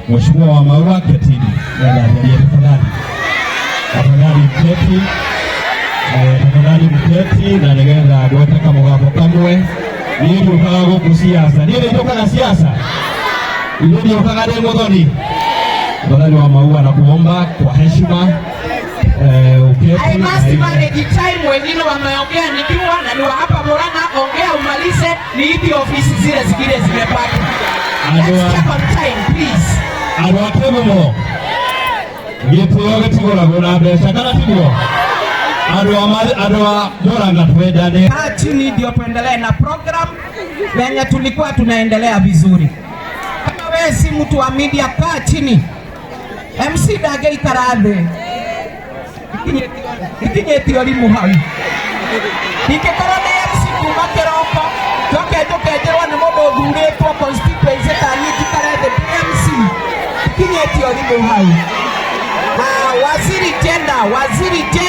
Mheshimiwa wa Maua, ketini. Nenda tafadhali. Tafadhali mketi. Tafadhali mketi na nigetha gwete kamũgambo kamwe. Niĩ ndiũkaga gũkũ siasa. Niĩ nĩ siasa. Ithuĩ ndiũkaga ndĩ mũthoni. Tafadhali wa Maua, na kuomba kwa heshima uketi. I must manage time, wengine wameongea nikiwa na ni wa hapa Murang'a, ongea umalize, ni hivi ofisi zile zingine zimebaki. Let's check on time, please. Andũ a Kĩgumo, gĩtĩo gĩtigũragwo na mbeca, kana tiguo? Andũ a Murang'a, twendane. Kaa chini ndio tuendelee na program venye tulikuwa tunaendelea vizuri. Kama wewe si mtu wa media, kaa chini. MC ndangĩikara thĩ ikinyĩtio rimũ hau. Ingĩkorwo nĩ MC kuma kĩroko, njoke njũke njĩrwo nĩ mũndũ ũthurĩtwo constituency ta niĩ njikare thĩ ndĩ MC, ikinyĩtio rimũ hau. Waziri gender, waziri gender.